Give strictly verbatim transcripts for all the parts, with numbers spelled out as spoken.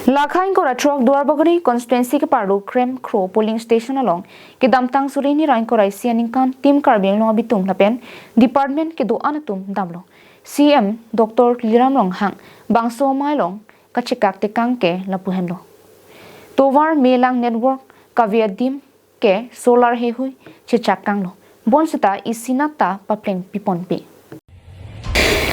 Lakha ingkoi ra throk Duarbagori constituency keparlo Krem Kro polling station along kedamtang suri hini ra ingkoi ra isi aningkan Team Karbi Anglong abitung lapen department kedo-an atum damlo. C M Doctor Tuliram Ronghang bangso amei along kachekak tekang ke lapu henlo. Tovar, melang, network, kave adim ke solar heihui chechak kanglo. Bonseta isinat ta papleng piponpe.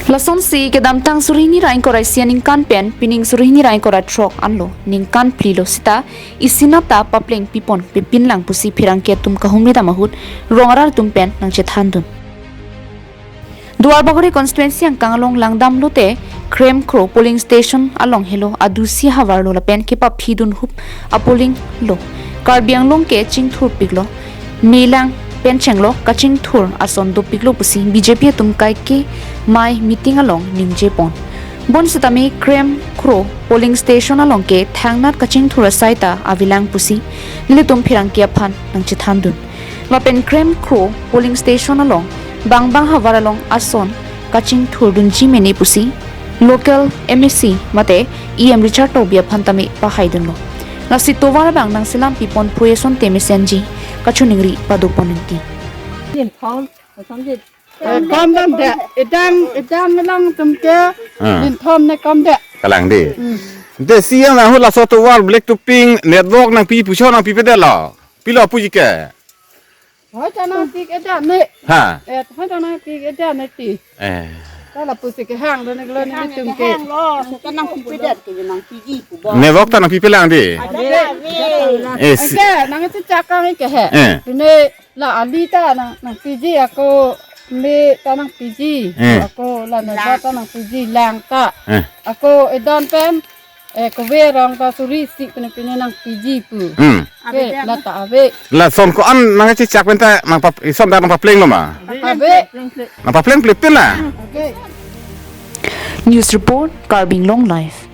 Lasonsi kedamtang suri hini ra ingkoi ra isi aningkan pen pining suri hini ra ingkoi ra throk anlo ningkan phli lo seta isinat ta papleng piponpe pinlang pusi pherangke atum kahumri dam ahut rong arat atum pen nangchethandun. Duarbagori constituency angkang along langdam lote Krem Kro polling station along helo adusi havar lo lapen kepaphidun hup apolling lo. Karbi Anglong ke chingthur piklo, melang pen chenglok kachingthur ason dopiklo pusi B J P atum kaike mai meeting along ningjepon. Bonsetame Krem Kro polling station along ke thangnat kachingthur asai ta avelang pusi nelitum pherangke aphan nangchethandun. Lapen Krem Kro polling station along bangbang havar along ason kachingthurdunji mene pusi local M A C mate E M Richard Tokbi aphan tame pahaidunlo. Lasi tovar abang nangselam pipon phu asonte mesenji kachiningri padopon inti. Linthom, asam jit. Eh, kom dam de, edang, edang lang tum ke, Ah. Linthom ne kom de. Kalang de. Hmm. De C M nang hula so tovar black to pink network nangpi pusi nangpipe detlo. Pilo puji ke. Hoi ta nangpi ke da ne. Ha. Eh, hoi ta nangpi ke da ne ti. Eh. Ta lapusi kehang lo ne lo ne tum ke. Hang lo, so ta nangpipe det ke nangpiji pu bo. Network ta nangpipe lang de. Ave, ave. Eh, si- Ke nangchechak kang ke he. Eh. Pine la ali ta nang, nangpiji ako me ta nangpiji. Eh. Ako la network ta nangpiji lang ta. Eh. Ako edon pen, eh, kove rong ta suri isi pine pine nangpiji pu. Hmm. Ke la ta ave. Lason ko-an nangchechak pen ta nangpap, ison ta nangpaplenglo ma. Ave. Nangpapleng plepin la. Ave. News report, Karbi Anglong Live.